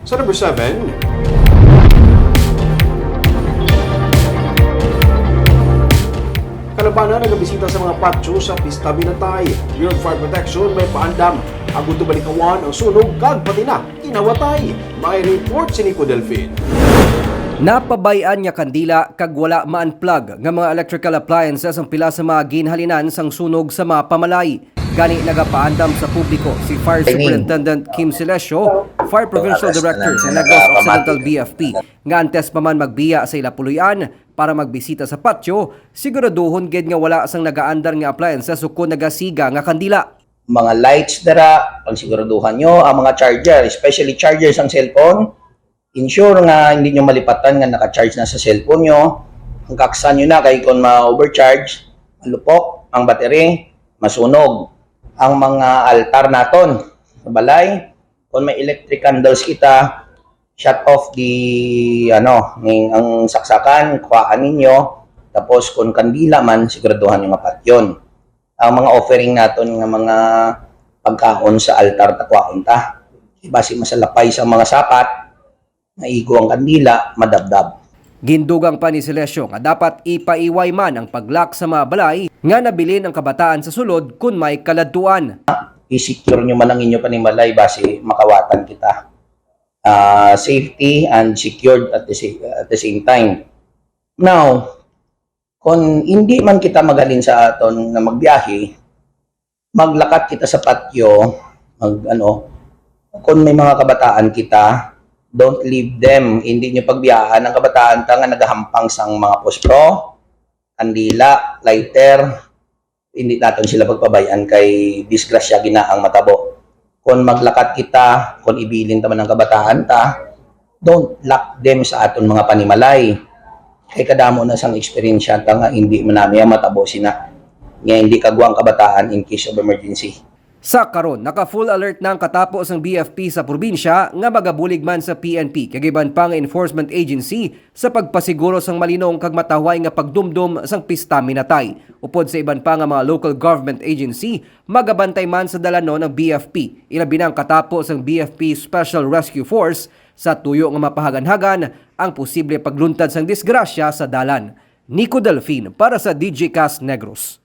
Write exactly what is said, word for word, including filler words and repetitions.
Sa number seven, Kalabana nagabisita sa mga patyo sa Pista Binatay. Bureau of Fire Protection may paandam agud to malikawan ang sunog kag pati na kinawatay. May report si Nico Delfin. Napabay-an nga kandila kag wala ma-unplug nga mga electrical appliances ang pila sa mga ginhalinan sang sunog sa mga pamalay. Gani nagapaandam sa publiko si Fire Superintendent Kim Silesio, Fire Provincial Director sa Negros Occidental B F P, nga antes pa man magbiya sa ila puloy-an para magbisita sa patyo, siguraduhon gid nga wala sang nagaandar nga appliances ukon nagasiga nga kandila. Mga lights dira, pangsiguraduhan nyo ang mga charger, especially charger sang cellphone. Ensure nga hindi nyo malipatan nga naka-charge na sa cellphone nyo. Ang kaksan nyo na kay kung ma-overcharge, malupok ang battery, masunog ang mga altar naton sa balay. Kung may electric candles kita, shut off the ano, ning ang saksakan, kuhaan ninyo. Tapos kung kandila man, siguraduhan nyo nga patyon. Ang mga offering naton nga mga pagkaon sa altar, takwaon ta. Basi masalapay sa mga sapat, maigo ang kandila, madabdab. Gindugang pa ni Celesio nga dapat ipaiway man ang pag-lock sa mga balay nga nabilin ang kabataan sa sulod kon may kaladtuan. I-secure nyo man ang inyo panimalay basi makawatan kita. Ah, safety and secured at the, sa- at the same time. Now, kung hindi man kita maghalin sa aton nga magbiyahe, maglakat kita sa patio, mag ano, kung may mga kabataan kita, don't leave them. Hindi nyo pagbiyaan ang kabataan ta nga nagahampang sang mga pospro, kandila, lighter. Hindi naton sila pagpabay-an kay disgrasya gina ang matabo. Kung maglakat kita, kung ibilin ta man ang kabataan ta, don't lock them sa aton mga panimalay. Kay kadamo na sang eksperyensya ta nga hindi man nami ang matabo sina nga hindi kagwa ang kabataan in case of emergency. Sa karon, naka-full alert na ang katapo sang B F P sa probinsya nga magabulig man sa P N P kag iban pa nga enforcement agency sa pagpasiguro sang malinong kag matahway nga pagdumdom sang Pista Minatay. Upod sa iban pa nga mga local government agency, magabantay man sa dalanon ang B F P, ilabi na ang katapo sang B F P Special Rescue Force sa tuyo nga mapahaganhagan ang posible pagluntad sang disgrasya sa dalan. Nico Delfin para sa D J Cast Negros.